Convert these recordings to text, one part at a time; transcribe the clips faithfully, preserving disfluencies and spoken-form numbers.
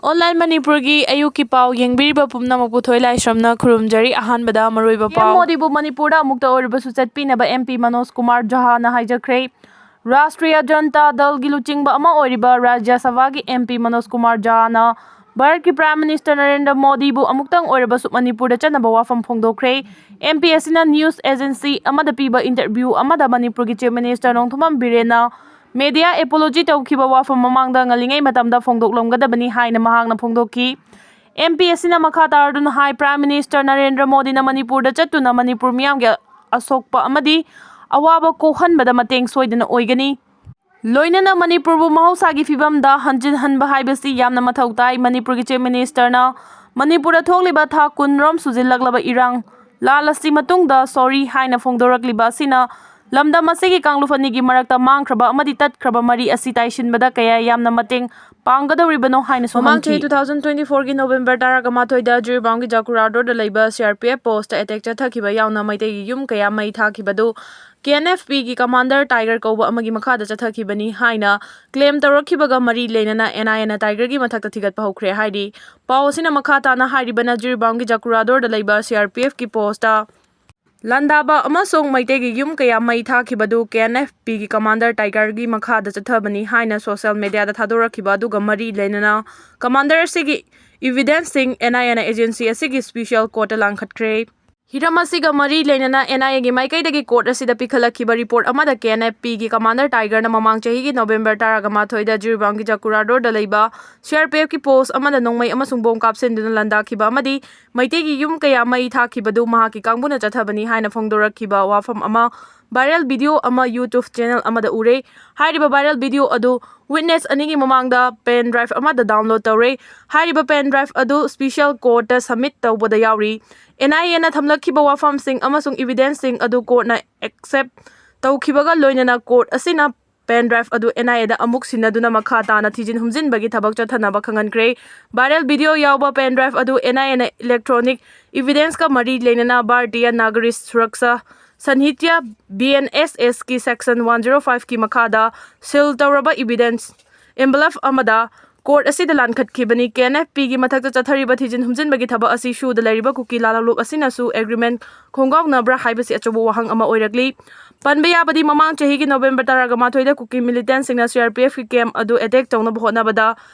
Online ꯃꯅꯤꯄꯨꯔꯒꯤ ꯑꯌꯨꯛꯀꯤ ꯄꯥꯎ ꯌꯦꯡꯕꯤꯔꯤꯕ ꯄꯨꯝꯅꯃꯛꯄꯨ ꯊꯣꯏ ꯂꯥꯏꯁ꯭ꯔꯝꯅ ꯈꯨꯔꯨꯝꯖꯔꯤ꯫ ꯑꯍꯥꯟꯕꯗ ꯃꯔꯨꯑꯣꯏꯕ ꯄꯥꯎ꯫ ꯄꯤ ꯑꯦꯝ ꯃꯣꯗꯤꯕꯨ ꯃꯅꯤꯄꯨꯔꯗ ꯑꯃꯨꯛꯇ ꯑꯣꯏꯔꯕꯁꯨ ꯆꯠꯄꯤꯅꯕ ꯑꯦꯝ ꯄꯤ ꯃꯅꯣꯖ ꯀꯨꯃꯥꯔ ꯖꯍꯥꯅ ꯍꯥꯏꯖꯈ꯭ꯔꯦ꯫ ꯔꯥꯁꯇ꯭ꯔꯤꯌꯥ ꯖꯟꯇꯥ ꯗꯜꯒꯤ ꯂꯨꯆꯤꯡꯕ ꯑꯃ ꯑꯣꯏꯔꯤꯕ ꯔꯥꯖ꯭ꯌ ꯁꯚꯥꯒꯤ ꯑꯦꯝ ꯄꯤ ꯃꯅꯣꯖ ꯀꯨꯃꯥꯔ ꯖꯍꯥꯅ ꯚꯥꯔꯠꯀꯤ ꯄ꯭ꯔꯥꯏꯝ ꯃꯤꯅꯤꯁꯇꯔ ꯅꯔꯦꯟꯗ꯭ꯔ ꯃꯣꯗꯤꯕꯨ ꯑꯃꯨꯛꯇꯪ ꯑꯣꯏꯔꯕꯁꯨ ꯃꯅꯤꯄꯨꯔꯗ ꯆꯠꯅꯕ ꯋꯥꯐꯝ ꯐꯣꯡꯗꯣꯛꯈ꯭ꯔꯦ꯫ ꯑꯦꯝ ꯄꯤ ꯑꯁꯤꯅ ꯅ꯭ꯌꯨꯁ ꯑꯦꯖꯦꯟꯁꯤ ꯑꯃꯗ ꯄꯤꯕ ꯏꯟꯇꯔꯚ꯭ꯌꯨ ꯑꯃꯗ ꯃꯅꯤꯄꯨꯔꯒꯤ chief minister Nongthombam ꯕꯤꯔꯦꯟꯅ media apology ꯇꯧꯈꯤꯕ ꯋꯥꯐꯝ ꯃꯃꯥꯡꯗ ꯉꯜꯂꯤꯉꯩ ꯃꯇꯝꯗ ꯐꯣꯡꯗꯣꯛꯂꯝꯒꯗꯕꯅꯤ ꯍꯥꯏꯅ ꯃꯍꯥꯛꯅ ꯐꯣꯡꯗꯣꯛꯈꯤ꯫ ꯑꯦꯝ ꯄꯤ ꯑꯁꯤꯅ ꯃꯈꯥ ꯇꯥꯔꯗꯨꯅ ꯍꯥꯏ, ꯄ꯭ꯔꯥꯏꯝ ꯃꯤꯅꯤꯁꯇꯔ ꯅꯔꯦꯟꯗ꯭ꯔ ꯃꯣꯗꯤꯅ ꯃꯅꯤꯄꯨꯔꯗ ꯆꯠꯇꯨꯅ ꯃꯅꯤꯄꯨꯔ ꯃꯤꯌꯥꯝꯒꯤ ꯑꯁꯣꯛꯄ ꯑꯃꯗꯤ ꯑꯋꯥꯕ ꯀꯣꯛꯍꯟꯕꯗ ꯃꯇꯦꯡ ꯁꯣꯏꯗꯅ ꯑꯣꯏꯒꯅꯤ꯫ ꯂꯣꯏꯅꯅ ꯃꯅꯤꯄꯨꯔꯕꯨ ꯃꯍꯧꯁꯥꯒꯤ ꯐꯤꯕꯝꯗ ꯍꯟꯖꯤꯟꯍꯟꯕ ꯍꯥꯏꯕꯁꯤ ꯌꯥꯝꯅ ꯃꯊꯧ ꯇꯥꯏ꯫ ꯃꯅꯤꯄꯨꯔꯒꯤ ꯆꯤꯐ ꯃꯤꯅꯤꯁꯇꯔꯅ ꯃꯅꯤꯄꯨꯔꯗ ꯊꯣꯛꯂꯤꯕ ꯊꯥ ꯀꯨꯟꯔꯣꯝ ꯁꯨꯖꯤꯜꯂꯛꯂꯕ ꯏꯔꯥꯡ, ꯂꯥꯜ ꯑꯁꯤ ꯃꯇꯨꯡꯗ ꯁꯣꯔꯤ ꯍꯥꯏꯅ ꯐꯣꯡꯗꯣꯔꯛꯂꯤꯕ ꯑꯁꯤꯅ ꯂꯝꯗꯝ ꯑꯁꯤꯒꯤ ꯀꯥꯡꯂꯨꯞ ꯑꯅꯤꯒꯤ ꯃꯔꯛꯇ ꯃꯥꯡꯈ꯭ꯔꯕ ꯑꯃꯗꯤ ꯇꯠꯈ꯭ꯔꯕ ꯃꯔꯤ ꯑꯁꯤ ꯇꯥꯏꯁꯤꯟꯕꯗ ꯀꯌꯥ ꯌꯥꯝꯅ ꯃꯇꯦꯡ ꯄꯥꯡꯒꯗꯧꯔꯤꯕꯅꯣ ꯍꯥꯏꯅꯁꯨ ꯃꯃꯥꯡ ꯍꯪꯈꯤ꯫ ꯆꯍꯤ two thousand twenty fourꯒꯤ November ꯇꯔꯥꯒ ꯃꯥꯊꯣꯏꯗ ꯖꯤꯔꯤꯕꯥꯝꯒꯤ ꯖꯀꯨꯔꯥꯗꯣꯔꯗ ꯂꯩꯕ C R P F postꯇ attack ꯆꯠꯊꯈꯤꯕ ꯌꯥꯎꯅ ꯃꯩꯇꯩꯒꯤ ꯌꯨꯝ ꯀꯌꯥ ꯃꯩ ꯊꯥꯈꯤꯕꯗꯨ K N F Pꯒꯤ commander Tiger ꯀꯧꯕ ꯑꯃꯒꯤ ꯃꯈꯥꯗ ꯆꯠꯊꯈꯤꯕꯅꯤ ꯍꯥꯏꯅ claim ꯇꯧꯔꯛꯈꯤꯕꯒ ꯃꯔꯤ ꯂꯩꯅꯅ N I Aꯅ Tigerꯒꯤ ꯃꯊꯛꯇ ꯊꯤꯒꯠꯄ ꯍꯧꯈ꯭ꯔꯦ ꯍꯥꯏꯔꯤ꯫ ꯄꯥꯎ ꯑꯁꯤꯅ ꯃꯈꯥ ꯇꯥꯅ ꯍꯥꯏꯔꯤꯕꯅ ꯖꯤꯔꯤꯕꯥꯝꯒꯤ ꯖꯀꯨꯔꯥꯗꯣꯔꯗ ꯂꯩꯕ C R P Fꯀꯤ postꯇ ꯂꯥꯟꯗꯥꯕ ꯑꯃꯁꯨꯡ ꯃꯩꯇꯩꯒꯤ ꯌꯨꯝ ꯀꯌꯥ ꯃꯩ ꯊꯥꯈꯤꯕꯗꯨ K N F Pꯒꯤ commander Tigerꯒꯤ ꯃꯈꯥꯗ ꯆꯠꯊꯕꯅꯤ ꯍꯥꯏꯅ social mediaꯗ ꯊꯥꯗꯣꯔꯛꯈꯤꯕ ꯑꯗꯨꯒ ꯃꯔꯤ ꯂꯩꯅꯅ commander ꯑꯁꯤꯒꯤ evidenceꯁꯤꯡ N I Aꯅ agency ꯑꯁꯤꯒꯤ special courtꯇ ꯂꯥꯡꯈꯠꯈ꯭ꯔꯦ꯫ ꯍꯤꯔꯝ ꯑꯁꯤꯒ ꯃꯔꯤ ꯂꯩꯅꯅ N I Aꯒꯤ ꯃꯥꯏꯀꯩꯗꯒꯤ court ꯑꯁꯤꯗ ꯄꯤꯈꯠꯂꯛꯈꯤꯕ report ꯑꯃꯗ K N F Pꯒꯤ commander Tigerꯅ ꯃꯃꯥꯡ ꯆꯍꯤꯒꯤ November ꯇꯔꯥꯒ ꯃꯥꯊꯣꯏꯗ ꯖꯤꯔꯤꯕꯥꯝꯒꯤ ꯖꯀꯨꯔꯥꯗꯣꯔꯗ ꯂꯩꯕ C R P Fꯀꯤ post ꯑꯃꯗ ꯅꯣꯡꯃꯩ ꯑꯃꯁꯨꯡ bomb ꯀꯥꯞꯁꯤꯟꯗꯨꯅ ꯂꯥꯟꯗꯥꯈꯤꯕ ꯑꯃꯗꯤ ꯃꯩꯇꯩꯒꯤ ꯌꯨꯝ ꯀꯌꯥ ꯃꯩ ꯊꯥꯈꯤꯕꯗꯨ ꯃꯍꯥꯛꯀꯤ ꯀꯥꯡꯕꯨꯅ ꯆꯠꯊꯕꯅꯤ ꯍꯥꯏꯅ ꯐꯣꯡꯗꯣꯔꯛꯈꯤꯕ ꯋꯥꯐꯝ ꯑꯃ viral video ꯑꯃ YouTube channel ꯑꯃꯗ ꯎꯔꯦ꯫ ꯍꯥꯏꯔꯤꯕ viral video ꯑꯗꯨ witness ꯑꯅꯤꯒꯤ ꯃꯃꯥꯡꯗ pen drive ꯑꯃꯗ download ꯇꯧꯔꯦ꯫ ꯍꯥꯏꯔꯤꯕ pen drive ꯑꯗꯨ special courtꯇ submit ꯇꯧꯕꯗ ꯌꯥꯎꯔꯤ꯫ N I Aꯅ ꯊꯝꯂꯛꯈꯤꯕ ꯋꯥꯐꯝꯁꯤꯡ ꯑꯃꯁꯨꯡ evidenceꯁꯤꯡ ꯑꯗꯨ courtꯅ accept ꯇꯧꯈꯤꯕꯒ ꯂꯣꯏꯅꯅ court ꯑꯁꯤꯅ pen drive ꯑꯗꯨ N I Aꯗ ꯑꯃꯨꯛ ꯁꯤꯟꯅꯗꯨꯅ ꯃꯈꯥ ꯇꯥꯅ ꯊꯤꯖꯤꯟ ꯍꯨꯝꯖꯤꯟꯕꯒꯤ ꯊꯕꯛ ꯆꯠꯊꯅꯕ ꯈꯪꯍꯟꯈ꯭ꯔꯦ꯫ Viral video ꯌꯥꯎꯕ pen drive ꯑꯗꯨ N I Aꯅ electronic evidenceꯀ ꯃꯔꯤ ꯂꯩꯅꯅ Bharatiya Nagarik Suraksha Sanhita, B N S Sꯀꯤ section one zero fiveꯀꯤ ꯃꯈꯥꯗ seal ꯇꯧꯔꯕ evidence envelope ꯑꯃꯗ ꯀꯣꯔꯠ ꯑꯁꯤꯗ ꯂꯥꯟꯈꯠꯈꯤꯕꯅꯤ꯫ ꯀꯦ ꯑꯦꯟ ꯑꯦꯐ ꯄꯤꯒꯤ ꯃꯊꯛꯇ ꯆꯠꯊꯔꯤꯕ ꯊꯤꯖꯤꯟ ꯍꯨꯝꯖꯤꯟꯕꯒꯤ ꯊꯕꯛ ꯑꯁꯤ ꯁꯨꯗ ꯂꯩꯔꯤꯕ ꯀꯨꯀꯤ ꯂꯥꯂꯣꯡ ꯂꯨꯞ ꯑꯁꯤꯅꯁꯨ ꯑꯦꯒ꯭ꯔꯤꯃꯦꯟ ꯈꯣꯡꯒꯥꯎꯅꯕ꯭ꯔꯥ ꯍꯥꯏꯕꯁꯤ ꯑꯆꯧꯕ ꯋꯥꯍꯪ ꯑꯃ ꯑꯣꯏꯔꯛꯂꯤ꯫ ꯄꯟꯕ ꯌꯥꯕꯗꯤ, ꯃꯃꯥꯡ ꯆꯍꯤꯒꯤ ꯅꯣꯕꯦꯝꯕꯔ ꯇꯔꯥꯃꯥꯊꯣꯏꯗ ꯀꯨꯀꯤ ꯃꯤꯂꯤꯇꯦꯟꯁꯤꯡꯅ ꯁꯤ ꯑꯥꯔ ꯄꯤ ꯑꯦꯐꯀꯤ ꯀꯦꯝꯞ ꯑꯗꯨ ꯑꯦꯇꯦꯛ ꯇꯧꯅꯕ ꯍꯣꯠꯅꯕꯗ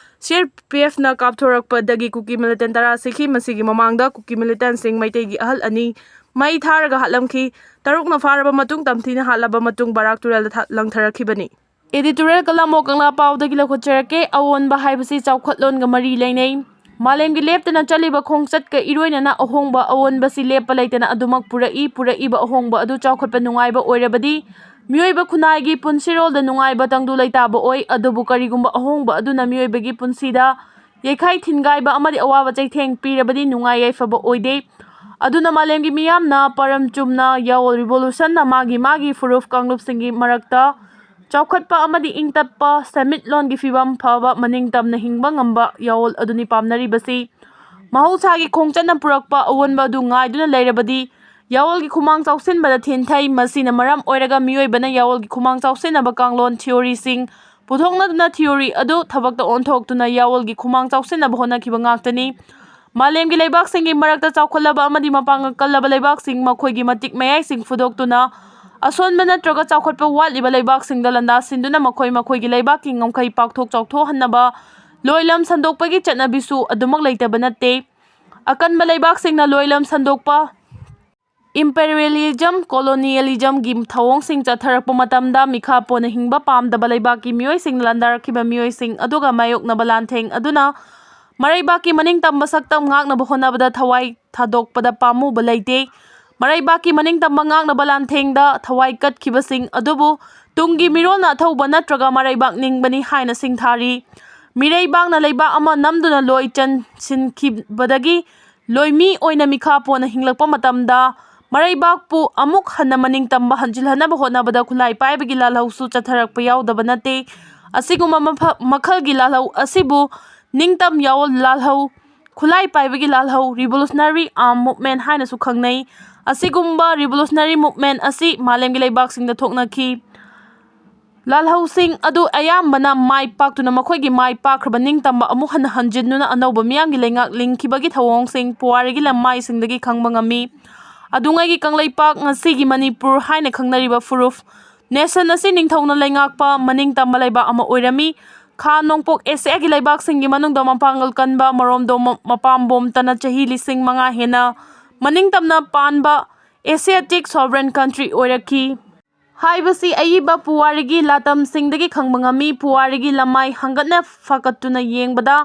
ꯁꯤ ꯑꯥꯔ ꯄꯤ ꯑꯦꯐꯅ ꯀꯥꯞꯊꯣꯔꯛꯄꯗꯒꯤ ꯀꯨꯀꯤ ꯃꯤꯂꯤꯇꯦꯟ ꯇꯔꯥ ꯁꯤꯈꯤ꯫ ꯃꯁꯤꯒꯤ ꯃꯃꯥꯡꯗ ꯀꯨꯀꯤ ꯃꯤꯂꯤꯇꯦꯟꯁꯤꯡ ꯃꯩꯇꯩꯒꯤ ꯑꯍꯜ ꯑꯅꯤ ꯃꯩ ꯊꯥꯔꯒ ꯍꯥꯠꯂꯝꯈꯤ꯫ ꯇꯔꯨꯛꯅ ꯐꯥꯔꯕ ꯃꯇꯨꯡ, ꯇꯝꯊꯤꯅ ꯍꯥꯠꯂꯕ ꯃꯇꯨꯡ ꯕꯔꯥꯛ ꯇꯨꯔꯦꯜꯗ ꯊꯥ-, ꯂꯪꯊꯔꯛꯈꯤꯕꯅꯤ꯫ Editorial ꯀꯂꯝ ꯑꯣ ꯀꯪꯂꯥ ꯄꯥꯎꯗꯒꯤ ꯂꯧꯈꯠꯆꯔꯛꯀꯦ꯫ ꯑꯑꯣꯟꯕ ꯍꯥꯏꯕꯁꯤ ꯆꯥꯎꯈꯠꯂꯣꯟꯒ ꯃꯔꯤ ꯂꯩꯅꯩ꯫ ꯃꯥꯂꯦꯝꯒꯤ ꯂꯦꯞꯇꯅ ꯆꯠꯂꯤꯕ ꯈꯣꯡꯆꯠꯀ ꯏꯔꯣꯏꯅꯅ ꯑꯍꯣꯡꯕ ꯑꯑꯣꯟꯕꯁꯤ ꯂꯦꯞꯄ ꯂꯩꯇꯅ ꯑꯗꯨꯃꯛ ꯄꯨꯔꯛꯏ꯫ ꯄꯨꯔꯛꯏꯕ ꯑꯍꯣꯡꯕ ꯑꯗꯨ ꯆꯥꯎꯈꯠꯄ ꯅꯨꯡꯉꯥꯏꯕ ꯑꯣꯏꯔꯕꯗꯤ ꯃꯤꯑꯣꯏꯕ ꯈꯨꯟꯅꯥꯏꯒꯤ ꯄꯨꯟꯁꯤꯔꯣꯜꯗ ꯅꯨꯡꯉꯥꯏꯕ ꯇꯪꯗꯨ ꯂꯩꯇꯥꯕ ꯑꯣꯏ꯫ ꯑꯗꯨꯕꯨ ꯀꯔꯤꯒꯨꯝꯕ ꯑꯍꯣꯡꯕ ꯑꯗꯨꯅ ꯃꯤꯑꯣꯏꯕꯒꯤ ꯄꯨꯟꯁꯤꯗ ꯌꯩꯈꯥꯏ ꯊꯤꯟꯒꯥꯏꯕ ꯑꯃꯗꯤ ꯑꯋꯥꯕ ꯆꯩꯊꯦꯡ ꯄꯤꯔꯕꯗꯤ ꯅꯨꯡꯉꯥꯏ ꯌꯥꯏꯐꯕ ꯑꯣꯏꯗꯦ꯫ ꯑꯗꯨꯅ ꯃꯥꯂꯦꯝꯒꯤ ꯃꯤꯌꯥꯝꯅ ꯄꯔꯝ ꯆꯨꯝꯅ ꯌꯥꯑꯣꯜ ꯔꯤꯚꯣꯂꯨꯁꯟꯅ ꯃꯥꯒꯤ ꯃꯥꯒꯤ ꯐꯨꯔꯨꯞ ꯀꯥꯡꯂꯨꯞꯁꯤꯡꯒꯤ ꯃꯔꯛꯇ ꯆꯥꯎꯈꯠꯄ ꯑꯃꯗꯤ ꯏꯪ ꯇꯞꯄ, ꯁꯦꯟꯃꯤꯠꯂꯣꯟꯒꯤ ꯐꯤꯕꯝ ꯐꯕ, ꯃꯅꯤꯡ ꯇꯝꯅ ꯍꯤꯡꯕ ꯉꯝꯕ ꯌꯥꯑꯣꯜ ꯑꯗꯨꯅꯤ ꯄꯥꯝꯅꯔꯤꯕꯁꯤ꯫ ꯃꯍꯧꯁꯥꯒꯤ ꯈꯣꯡꯆꯠꯅ ꯄꯨꯔꯛꯄ ꯑꯑꯣꯟꯕ ꯑꯗꯨ ꯉꯥꯏꯗꯨꯅ ꯂꯩꯔꯕꯗꯤ ꯌꯥꯑꯣꯜꯒꯤ ꯈꯨꯃꯥꯡ ꯆꯥꯎꯁꯤꯟꯕꯗ ꯊꯤꯟꯊꯩ꯫ ꯃꯁꯤꯅ ꯃꯔꯝ ꯑꯣꯏꯔꯒ ꯃꯤꯑꯣꯏꯕꯅ ꯌꯥꯑꯣꯜꯒꯤ ꯈꯨꯃꯥꯡ ꯆꯥꯎꯁꯤꯟꯅꯕ ꯀꯥꯡꯂꯣꯟ ꯊꯤꯑꯣꯔꯤꯁꯤꯡ ꯄꯨꯊꯣꯛꯅꯗꯨꯅ ꯊꯤꯑꯣꯔꯤ ꯑꯗꯨ ꯊꯕꯛꯇ ꯑꯣꯟꯊꯣꯛꯇꯨꯅ ꯌꯥꯑꯣꯜꯒꯤ ꯈꯨꯃꯥꯡ ꯆꯥꯎꯁꯤꯟꯅꯕ ꯍꯣꯠꯅꯈꯤꯕ ꯉꯥꯛꯇꯅꯤ꯫ ꯃꯥꯂꯦꯝꯒꯤ ꯂꯩꯕꯥꯛꯁꯤꯡꯒꯤ ꯃꯔꯛꯇ ꯆꯥꯎꯈꯠꯂꯕ ꯑꯃꯗꯤ ꯃꯄꯥꯡꯒꯜ ꯀꯜꯂꯕ ꯂꯩꯕꯥꯛꯁꯤꯡ ꯃꯈꯣꯏꯒꯤ ꯃꯇꯤꯛ ꯃꯌꯥꯏꯁꯤꯡ ꯐꯨꯗꯣꯛꯇꯨꯅ ꯑꯁꯣꯟꯕ ꯅꯠꯇ꯭ꯔꯒ ꯆꯥꯎꯈꯠꯄ ꯋꯥꯠꯂꯤꯕ ꯂꯩꯕꯥꯛꯁꯤꯡꯗ ꯂꯥꯟꯗꯥꯁꯤꯟꯗꯨꯅ ꯃꯈꯣꯏ ꯃꯈꯣꯏꯒꯤ ꯂꯩꯕꯥꯛꯀꯤ ꯉꯝꯈꯩ ꯄꯥꯛꯊꯣꯛ ꯆꯥꯎꯊꯣꯛꯍꯟꯅꯕ ꯂꯣꯏꯂꯝ ꯁꯟꯗꯣꯛꯄꯒꯤ ꯆꯠꯅꯕꯤꯁꯨ ꯑꯗꯨꯃꯛ ꯂꯩꯇꯕ ꯅꯠꯇꯦ꯫ ꯑꯀꯟꯕ ꯂꯩꯕꯥꯛꯁꯤꯡꯅ ꯂꯣꯏꯂꯝ ꯁꯟꯗꯣꯛꯄ, imperialism, colonialismꯒꯤ ꯊꯧꯑꯣꯡꯁꯤꯡ ꯆꯠꯊꯔꯛꯄ ꯃꯇꯝꯗ ꯃꯤꯈꯥ ꯄꯣꯟꯅ ꯍꯤꯡꯕ ꯄꯥꯝꯗꯕ ꯂꯩꯕꯥꯛꯀꯤ ꯃꯤꯑꯣꯏꯁꯤꯡꯅ ꯂꯥꯟꯗꯥꯔꯛꯈꯤꯕ ꯃꯤꯑꯣꯏꯁꯤꯡ ꯑꯗꯨꯒ ꯃꯥꯌꯣꯛꯅꯕ ꯂꯥꯟꯊꯦꯡ ꯑꯗꯨꯅ ꯃꯔꯩꯕꯥꯛꯀꯤ ꯃꯅꯤꯡ ꯇꯝꯕ ꯁꯛꯇꯝ ꯉꯥꯛꯅꯕ ꯍꯣꯠꯅꯕꯗ ꯊꯋꯥꯏ ꯊꯥꯗꯣꯛꯄꯗ ꯄꯥꯝꯃꯨꯕ ꯂꯩꯇꯦ꯫ ꯃꯔꯩꯕꯥꯛꯀꯤ ꯃꯅꯤꯡ ꯇꯝꯕ ꯉꯥꯛꯅꯕ ꯂꯥꯟꯊꯦꯡꯗ ꯊꯋꯥꯏ ꯀꯠꯈꯤꯕꯁꯤꯡ ꯑꯗꯨꯕꯨ ꯇꯨꯡꯒꯤ ꯃꯤꯔꯣꯜꯅ ꯑꯊꯧꯕ ꯅꯠꯇ꯭ꯔꯒ ꯃꯔꯩꯕꯥꯛ ꯅꯤꯡꯕꯅꯤ ꯍꯥꯏꯅ ꯁꯤꯡꯊꯥꯔꯤ꯫ ꯃꯤꯔꯩꯕꯥꯛꯅ ꯂꯩꯕꯥꯛ ꯑꯃ ꯅꯝꯗꯨꯅ ꯂꯣꯏ ꯆꯟꯁꯤꯟꯈꯤꯕꯗꯒꯤ ꯂꯣꯏꯃꯤ ꯑꯣꯏꯅ ꯃꯤꯈꯥ ꯄꯣꯟꯅ ꯍꯤꯡꯂꯛꯄ ꯃꯇꯝꯗ ꯃꯔꯩꯕꯥꯛꯄꯨ ꯑꯃꯨꯛ ꯍꯟꯅ ꯃꯅꯤꯡ ꯇꯝꯕ ꯍꯟꯖꯤꯜꯍꯟꯅꯕ ꯍꯣꯠꯅꯕꯗ ꯈꯨꯠꯂꯥꯏ ꯄꯥꯏꯕꯒꯤ ꯂꯥꯜꯍꯧꯁꯨ ꯆꯠꯊꯔꯛꯄ ꯌꯥꯎꯗꯕ ꯅꯠꯇꯦ꯫ ꯑꯁꯤꯒꯨꯝꯕ ꯃꯐ-, ꯃꯈꯜꯒꯤ ꯂꯥꯜꯍꯧ ꯑꯁꯤꯕꯨ ꯅꯤꯡꯇꯝ ꯌꯥꯑꯣꯜ ꯂꯥꯜꯍꯧ, ꯈꯨꯠꯂꯥꯏ ꯄꯥꯏꯕꯒꯤ ꯂꯥꯜꯍꯧ, revolutionary arm movement ꯍꯥꯏꯅꯁꯨ ꯈꯪꯅꯩ꯫ ꯑꯁꯤꯒꯨꯝꯕ revolutionary movement ꯑꯁꯤ ꯃꯥꯂꯦꯝꯒꯤ ꯂꯩꯕꯥꯛꯁꯤꯡꯗ ꯊꯣꯛꯅꯈꯤ꯫ ꯂꯥꯜꯍꯧꯁꯤꯡ ꯑꯗꯨ ꯑꯌꯥꯝꯕꯅ ꯃꯥꯏ ꯄꯥꯛꯇꯨꯅ ꯃꯈꯣꯏꯒꯤ ꯃꯥꯏ ꯄꯥꯛꯈ꯭ꯔꯕ ꯅꯤꯡꯇꯝꯕ ꯑꯃꯨꯛ ꯍꯟꯅ ꯍꯟꯖꯤꯟꯗꯨꯅ ꯑꯅꯧꯕ ꯃꯤꯌꯥꯝꯒꯤ ꯂꯩꯉꯥꯛ ꯂꯤꯡꯈꯤꯕꯒꯤ ꯊꯧꯑꯣꯡꯁꯤꯡ ꯄꯨꯋꯥꯔꯤꯒꯤ ꯂꯃꯥꯏꯁꯤꯡꯗꯒꯤ ꯈꯪꯕ ꯉꯝꯃꯤ꯫ ꯑꯗꯨꯉꯩꯒꯤ ꯀꯪꯂꯩꯄꯥꯛ, ꯉꯁꯤꯒꯤ ꯃꯅꯤꯄꯨꯔ ꯍꯥꯏꯅ ꯈꯪꯅꯔꯤꯕ ꯐꯨꯔꯨꯞ ꯅꯦꯁꯟ ꯑꯁꯤ ꯅꯤꯡꯊꯧꯅ ꯂꯩꯉꯥꯛꯄ ꯃꯅꯤꯡꯇꯝꯕ ꯂꯩꯕꯥꯛ ꯑꯃ ꯑꯣꯏꯔꯝꯃꯤ꯫ ꯈꯥ ꯅꯣꯡꯄꯣꯛ ꯑꯦꯁꯤꯌꯥꯒꯤ ꯂꯩꯕꯥꯛꯁꯤꯡꯒꯤ ꯃꯅꯨꯡꯗ ꯃꯄꯥꯡꯒꯜ ꯀꯟꯕ ꯃꯔꯣꯝꯗꯣꯝ ꯃꯄꯥꯝꯕꯣꯝꯇꯅ ꯆꯍꯤ ꯂꯤꯁꯤꯡ ꯃꯉꯥ ꯍꯦꯟꯅ ꯃꯅꯤꯡꯇꯝꯅ ꯄꯥꯟꯕ Asiatic sovereign country ꯑꯣꯏꯔꯛꯈꯤ ꯍꯥꯏꯕꯁꯤ ꯑꯏꯕ ꯄꯨꯋꯥꯔꯤꯒꯤ ꯂꯥꯇꯝꯁꯤꯡꯗꯒꯤ ꯈꯪꯕ ꯉꯝꯃꯤ꯫ ꯄꯨꯋꯥꯔꯤꯒꯤ ꯂꯃꯥꯏ ꯍꯪꯒꯠꯅ ꯐꯒꯠꯇꯨꯅ ꯌꯦꯡꯕꯗ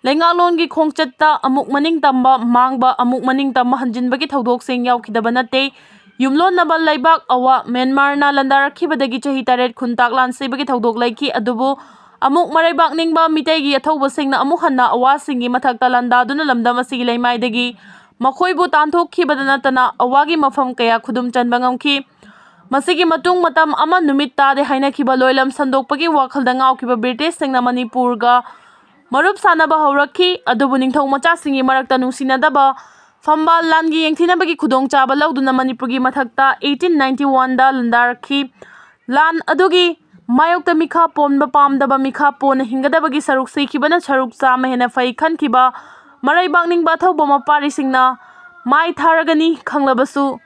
ꯂꯩꯉꯥꯛꯂꯣꯟꯒꯤ ꯈꯣꯡꯆꯠꯇ ꯑꯃꯨꯛ ꯃꯅꯤꯡꯇꯝꯕ ꯃꯥꯡꯕ, ꯑꯃꯨꯛ ꯃꯅꯤꯡꯇꯝꯕ ꯍꯟꯖꯤꯟꯕꯒꯤ ꯊꯧꯗꯣꯛꯁꯤꯡ ꯌꯥꯎꯈꯤꯗꯕ ꯅꯠꯇꯦ꯫ ꯌꯨꯝꯂꯣꯟꯅꯕ ꯂꯩꯕꯥꯛ ꯑꯋꯥ ꯃ꯭ꯌꯥꯟꯃꯥꯔꯅ ꯂꯥꯟꯗꯥꯔꯛꯈꯤꯕꯗꯒꯤ ꯆꯍꯤ ꯇꯔꯦꯠ ꯈꯨꯟꯇꯥꯛ ꯂꯥꯟ ꯁꯤꯕꯒꯤ ꯊꯧꯗꯣꯛ ꯂꯩꯈꯤ꯫ ꯑꯗꯨꯕꯨ ꯑꯃꯨꯛ ꯃꯔꯩꯕꯥꯛ ꯅꯤꯡꯕ ꯃꯤꯇꯩꯒꯤ ꯑꯊꯧꯕꯁꯤꯡꯅ ꯑꯃꯨꯛ ꯍꯟꯅ ꯑꯋꯥꯁꯤꯡꯒꯤ ꯃꯊꯛꯇ ꯂꯥꯟꯗꯥꯗꯨꯅ ꯂꯝꯗꯝ ꯑꯁꯤꯒꯤ ꯂꯩꯃꯥꯏꯗꯒꯤ ꯃꯈꯣꯏꯕꯨ ꯇꯥꯟꯊꯣꯛꯈꯤꯕꯗ ꯅꯠꯇꯅ ꯑꯋꯥꯒꯤ ꯃꯐꯝ ꯀꯌꯥ ꯈꯨꯗꯨꯝ ꯆꯟꯕ ꯉꯝꯈꯤ꯫ ꯃꯁꯤꯒꯤ ꯃꯇꯨꯡ ꯃꯇꯝ ꯑꯃ ꯅꯨꯃꯤꯠ ꯇꯥꯗꯦ ꯍꯥꯏꯅꯈꯤꯕ ꯂꯣꯏꯂꯝ ꯁꯟꯗꯣꯛꯄꯒꯤ ꯋꯥꯈꯜꯗ ꯉꯥꯎꯈꯤꯕ ꯕ꯭ꯔꯤꯇꯤꯁꯁꯤꯡꯅ ꯃꯅꯤꯄꯨꯔꯒ ꯃꯔꯨꯞ ꯁꯥꯅꯕ ꯍꯧꯔꯛꯈꯤ꯫ ꯑꯗꯨꯕꯨ ꯅꯤꯡꯊꯧ ꯃꯆꯥꯁꯤꯡꯒꯤ ꯃꯔꯛꯇ ꯅꯨꯡꯁꯤꯅꯗꯕ, ꯐꯝꯕꯥꯜ ꯂꯥꯟꯒꯤ ꯌꯦꯡꯊꯤꯅꯕꯒꯤ ꯈꯨꯗꯣꯡꯆꯥꯕ ꯂꯧꯗꯨꯅ ꯃꯅꯤꯄꯨꯔꯒꯤ ꯃꯊꯛꯇ eighteen ninety one ꯗ ꯂꯥꯟꯗꯥꯔꯛꯈꯤ꯫ ꯂꯥꯟ ꯑꯗꯨꯒꯤ ꯃꯥꯌꯣꯛꯇ ꯃꯤꯈꯥ ꯄꯣꯟꯕ ꯄꯥꯝꯗꯕ, ꯃꯤꯈꯥ ꯄꯣꯟꯅ ꯍꯤꯡꯒꯗꯕꯒꯤ ꯁꯔꯨꯛ ꯁꯤꯈꯤꯕꯅ ꯁꯔꯨꯛ ꯆꯥꯝꯃ ꯍꯦꯟꯅ ꯐꯩ ꯈꯟꯈꯤꯕ ꯃꯔꯩꯕꯥꯛ ꯅꯤꯡꯕ ꯑꯊꯧꯕ ꯃꯄꯥꯔꯤꯁꯤꯡꯅ ꯃꯥꯏ ꯊꯥꯔꯒꯅꯤ ꯈꯪꯂꯕꯁꯨ,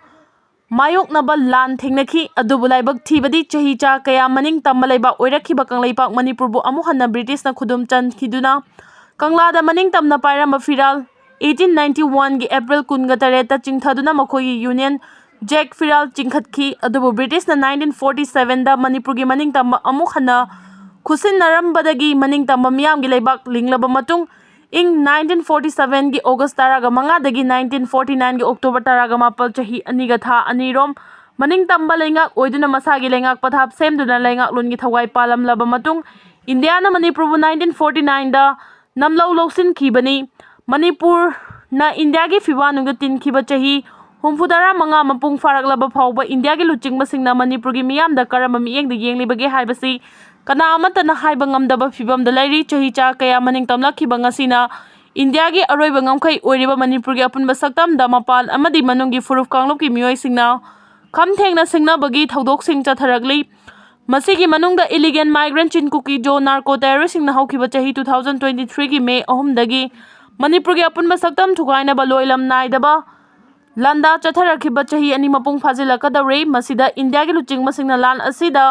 ꯃꯥꯌꯣꯛꯅꯕ ꯂꯥꯟ ꯊꯦꯡꯅꯈꯤ꯫ ꯑꯗꯨꯕꯨ ꯂꯥꯏꯕꯛ ꯊꯤꯕꯗꯤ ꯆꯍꯤ ꯆꯥ ꯀꯌꯥ ꯃꯅꯤꯡ ꯇꯝꯕ ꯂꯩꯕꯥꯛ ꯑꯣꯏꯔꯛꯈꯤꯕ ꯀꯪꯂꯩꯄꯥꯛ ꯃꯅꯤꯄꯨꯔꯕꯨ ꯑꯃꯨꯛ ꯍꯟꯅ ꯕ꯭ꯔꯤꯇꯤꯁꯅ ꯈꯨꯗꯨꯝ ꯆꯟꯈꯤꯗꯨꯅ ꯀꯪꯂꯥꯗ ꯃꯅꯤꯡ ꯇꯝꯅ ꯄꯥꯏꯔꯝꯕ ꯐꯤꯔꯥꯜ eighteen ninety one ꯒꯤ April ꯀꯨꯟꯒ ꯇꯔꯦꯠꯇ ꯆꯤꯡꯊꯗꯨꯅ ꯃꯈꯣꯏꯒꯤ Union Jack ꯐꯤꯔꯥꯜ ꯆꯤꯡꯈꯠꯈꯤ꯫ ꯑꯗꯨꯕꯨ ꯕ꯭ꯔꯤꯇꯤꯁꯅ nineteen forty seven ꯗ ꯃꯅꯤꯄꯨꯔꯒꯤ ꯃꯅꯤꯡ ꯇꯝꯕ ꯑꯃꯨꯛ ꯍꯟꯅ ꯈꯨꯠꯁꯤꯟꯅꯔꯝꯕꯗꯒꯤ ꯃꯅꯤꯡ ꯇꯝꯕ ꯃꯤꯌꯥꯝꯒꯤ ꯂꯩꯕꯥꯛ ꯂꯤꯡꯂꯕ ꯃꯇꯨꯡ ꯏꯪ nineteen forty seven ꯒꯤ August ꯇꯔꯥꯒ ꯃꯉꯥꯗꯒꯤ nineteen forty nine ꯒꯤ October ꯇꯔꯥꯒ ꯃꯥꯄꯜ, ꯆꯍꯤ ꯑꯅꯤꯒ ꯊꯥ ꯑꯅꯤꯔꯣꯝ ꯃꯅꯤꯡ ꯇꯝꯕ ꯂꯩꯉꯥꯛ ꯑꯣꯏꯗꯨꯅ ꯃꯁꯥꯒꯤ ꯂꯩꯉꯥꯛ ꯄꯊꯥꯞ ꯁꯦꯝꯗꯨꯅ ꯂꯩꯉꯥꯛꯂꯣꯟꯒꯤ ꯊꯋꯥꯏ ꯄꯥꯜꯂꯝꯂꯕ ꯃꯇꯨꯡ ꯏꯟꯗꯤꯌꯥꯅ ꯃꯅꯤꯄꯨꯔꯕꯨ nineteen forty nine ꯗ ꯅꯝꯂꯧ ꯂꯧꯁꯤꯟꯈꯤꯕꯅꯤ꯫ ꯃꯅꯤꯄꯨꯔꯅ ꯏꯟꯗꯤꯌꯥꯒꯤ ꯐꯤꯕꯥꯛꯅꯨꯡꯗ ꯇꯤꯟꯈꯤꯕ ꯆꯍꯤ ꯍꯨꯝꯐꯨꯇꯔꯥ ꯃꯉꯥ ꯃꯄꯨꯡ ꯐꯥꯔꯛꯂꯕ ꯐꯥꯎꯕ ꯏꯟꯗꯤꯌꯥꯒꯤ ꯂꯨꯆꯤꯡꯕꯁꯤꯡꯅ ꯃꯅꯤꯄꯨꯔꯒꯤ ꯃꯤꯌꯥꯝꯗ ꯀꯔꯝꯕ ꯃꯤꯠꯌꯦꯡꯗ ꯌꯦꯡꯂꯤꯕꯒꯦ ꯍꯥꯏꯕꯁꯤ ꯀꯅꯥ ꯑꯃꯠꯇꯅ ꯍꯥꯏꯕ ꯉꯝꯗꯕ ꯐꯤꯕꯝꯗ ꯂꯩꯔꯤ꯫ ꯆꯍꯤ ꯆꯥ ꯀꯌꯥ ꯃꯅꯤꯡ ꯇꯝꯂꯛꯈꯤꯕ ꯉꯁꯤꯅ ꯏꯟꯗꯤꯌꯥꯒꯤ ꯑꯔꯣꯏꯕ ꯉꯝꯈꯩ ꯑꯣꯏꯔꯤꯕ ꯃꯅꯤꯄꯨꯔꯒꯤ ꯑꯄꯨꯟꯕ ꯁꯛꯇꯝꯗ ꯃꯄꯥꯟ ꯑꯃꯗꯤ ꯃꯅꯨꯡꯒꯤ ꯐꯨꯔꯨꯞ ꯀꯥꯡꯂꯨꯞꯀꯤ ꯃꯤꯑꯣꯏꯁꯤꯡꯅ ꯈꯝ ꯊꯦꯡꯅ ꯁꯤꯡꯅꯕꯒꯤ ꯊꯧꯗꯣꯛꯁꯤꯡ ꯆꯠꯊꯔꯛꯂꯤ꯫ ꯃꯁꯤꯒꯤ ꯃꯅꯨꯡꯗ ꯏꯂꯤꯒꯦꯜ ꯃꯥꯏꯒ꯭ꯔꯦꯟꯠ ꯆꯤꯟ ꯀꯨꯀꯤ ꯖꯣ ꯅꯥꯔꯀꯣ ꯇꯦꯔꯣꯔꯤꯁꯁꯤꯡꯅ ꯍꯧꯈꯤꯕ ꯆꯍꯤ ꯇꯨ ꯊꯥꯎꯖꯟ ꯇ꯭ꯋꯦꯟꯇꯤ ꯊ꯭ꯔꯤꯒꯤ ꯃꯦ ꯑꯍꯨꯝꯗꯒꯤ ꯃꯅꯤꯄꯨꯔꯒꯤ ꯑꯄꯨꯟꯕ ꯁꯛꯇꯝ ꯊꯨꯒꯥꯏꯅꯕ ꯂꯣꯏꯂꯝ ꯅꯥꯏꯗꯕ ꯂꯥꯟꯗꯥ ꯆꯠꯊꯔꯛꯈꯤꯕ ꯆꯍꯤ ꯑꯅꯤ ꯃꯄꯨꯡ ꯐꯥꯖꯤꯜꯂꯛꯀꯗꯧꯔꯦ꯫ ꯃꯁꯤꯗ ꯏꯟꯗꯤꯌꯥꯒꯤ ꯂꯨꯆꯤꯡꯕꯁꯤꯡꯅ ꯂꯥꯟ ꯑꯁꯤꯗ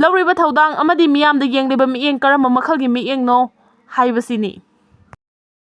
ꯂꯧꯔꯤꯕ ꯊꯧꯗꯥꯡ ꯑꯃꯗꯤ ꯃꯤꯌꯥꯝꯗ ꯌꯦꯡꯂꯤꯕ ꯃꯤꯠꯌꯦꯡ ꯀꯔꯝꯕ ꯃꯈꯜꯒꯤ ꯃꯤꯠꯌꯦꯡꯅꯣ ꯍꯥꯏꯕꯁꯤꯅꯤ꯫